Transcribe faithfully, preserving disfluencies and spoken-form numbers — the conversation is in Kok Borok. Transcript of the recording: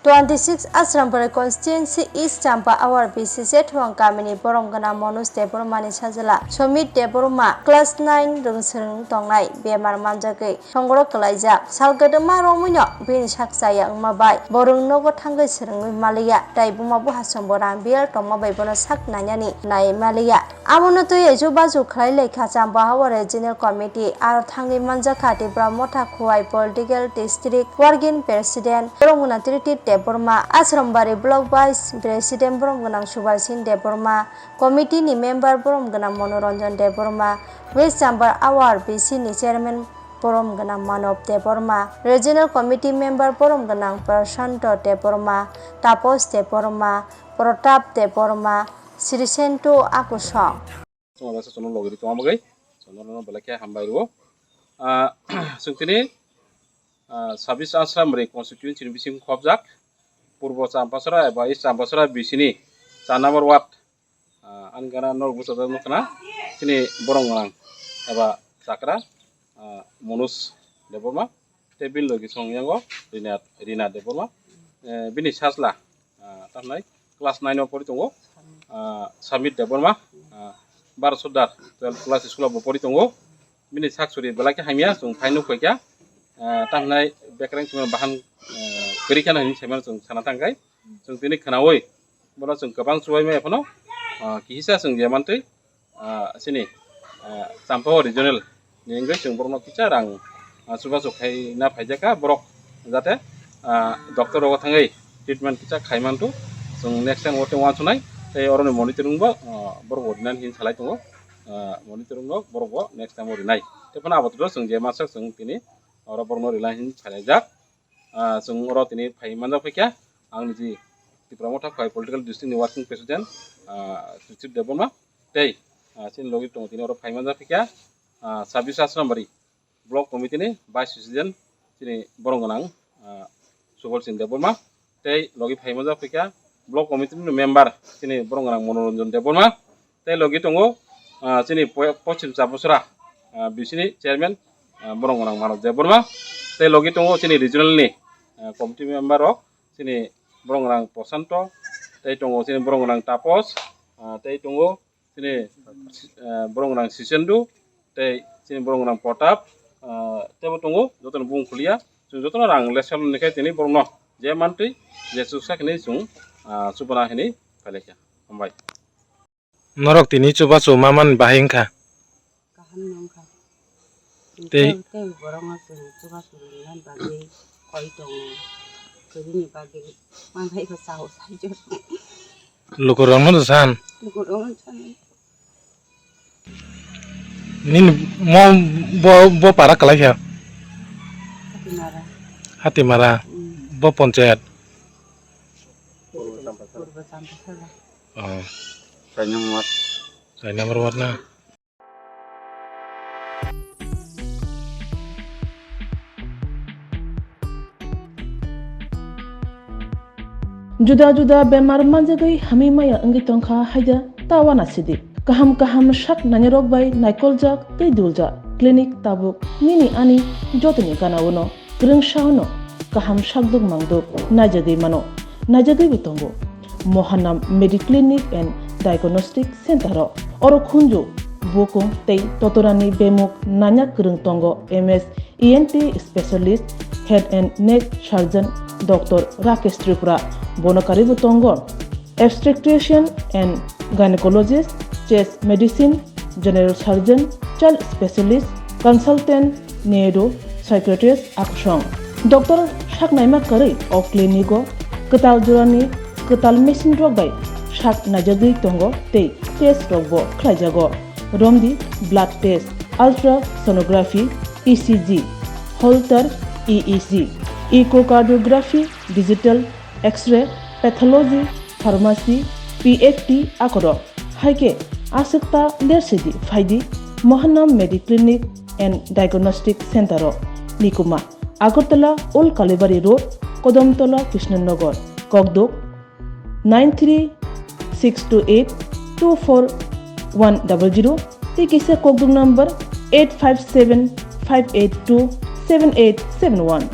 Twenty six Asrambari constituency East Champa Awar B C Chethuang kamini borom gwnang Manoj Debbarmani sajla Somit Debbarma class nine rwngswrwng tongnai bemar manjagwi songoro kwlaijak. Sal kwdwma romwino bini sak chaya wngma bai bo rwng nogo thangwi swrwngwi maliya, tai buma buhasongbo rang biyal tongma bai bono sak nainani nai maliya. Abono twiwi chubachu khlai laikha Champa Hawa Regional Committee, aro thangwi manjakha Tipra Motha Khowai Political District Working President Boromgwnang Triti Debbarma, Asrambari Block Vice President Boromgwnang Subal Singh Debbarma, Committee ni Member Boromgwnang Monoranjan Debbarma, West Champa Awar B C ni Chairman Boromgwnang Manob Debbarma, Regional Committee Member Boromgwnang Prashanto Debbarma, Tapos Debbarma, Pratap Debbarma, Srisento Akusong. Chwng bai se chwngno logi ri tongma bagwi chwngno belai khe hambai rwo. Ah, chwng tini, ah, sabis Asrambari constituency ni bising khobjak Purbo Champasora eba East Champasora bisini char number ward, ah, ani gana norok bwsajak nukha na chini borok gwnang eba chakra, ah, Manoj Debbarma tei bini logi song yango Rina, Rina Debbarma, eh, bini sajla, ah, tamnai class nine o pori tongo, ah, Samit Debbarma, ah, Bharat Sordar twelve class school o bo pori tongo. Bini sak suri belai khe hamya, chwng phai nuk phaikha, ah, tamnai bekreng chwngno bahan, ah, kwrwi kheno hinwi saimano chwng sana thangkhai. Chwng tini khwnaui bono chwng kwbang chubaimaya phano, ah, kihisa chwng je mantwi, ah, chini, ah, Champao regional ni wngwi chwng borokno kisa rang, ah, chubachu khaina phaijakha borok jate, ah, doctor rogo thangwi treatment kisa khai mantu. Chwng next time o tei uansuknai tei oroni monitoring bo, ah, borok bo rinani hin salai tongo, ah, monitoring no borok bo next time o rinai. Tei phano abo chwng je masa chwng tini oro borokno rilai hin salaijak. Ah, chwng oro tini phai manjak phaikha ang niji Tipra Motha Khowai Political District ni Working President, ah, Sujit Debbarma tei, ah, chini logi tongo tini oro phai manjak phaikha, ah, sabis Asrambari Block Committee ni Vice President chini borok gwnang, ah, Subal Singh Debbarma tei logi phai manjak phaikha Block Committee ni member chini borok gwnang Monoranjan Debbarma. Tei logi tongo, ah, chini po-, Pochim Champasora, ah, bisini chairman, ah, borok gwnang Manob Debbarma. Tei logi tongo chini regional ni, ah, committee member rok, chini borok gwnang Prosanto, tei tongo chini borok gwnang Tapos, ah, tei tongo chini, ah, borok gwnang Sisendu, tei chini borok gwnang Potap, ah, teibo tongo, jotono bung khuliya. Chwng jotono rang lesson ni khe tini borokno je mantwi je chuksa khe chwng, ah, chubana hinwi phailai kha. Hambai. Norok tini chubachu ma man bahai wngkha. Kaham no wngkha. Tei tei borokno chwng chubachu rwna bagwi koi tongo. Kwrwini bagwi manthai khe sao saijo. Lukurokno do san. Lukurokno san. Nini mo bo, bo para kwlai kha? Hatimara. Hatimara. Mm. Bo ponchayat. Purbo Champasara. Oh. Sai number ward. Sai number ward na. Juda juda bemar manjagwi hamwi maya wngwi tongkha haida ta uanasidi. Kaham kaham sak nainarok bai naikoljak tei duljak clinic tabuk nini ani jotoni gana-o no. Kwrwngsa-o no kaham sakduk mangduk naijagwi mano, naijagwibo tongo. Mohanam Mediclinic and Diagnostic Center-o oro khunju, bukung tei totorani bemuk nanya kwrwng tongo M S E N T specialist, head and neck surgeon Doctor Rakesh Tripura, bono karwibo tongo. Obstetrician and gynecologist, chest medicine, general surgeon, child specialist, consultant, neuro, psychiatrist, akusong. Doctor sak naima kwrwi o clinic-o kwtal jorani kwtal machine rok bai sak naijagwi tongo tei test rok bo khlaijago. Romdi blood test, ultrasonography, E C G, Holter E E G, echocardiography, digital X-ray, pathology, pharmacy, P H T akorok. Hai khe aswk ta lersidi phaidi Mohanam Mediclinic and Diagnostic Center-o. Nikuma, Agartala Old Kalibari Road, Kodamtola, Krishnanagar, Kokduk, nine three six two eight two four one double zero, tei kisa Kokduk number eight five seven five eight two seven eight seven one.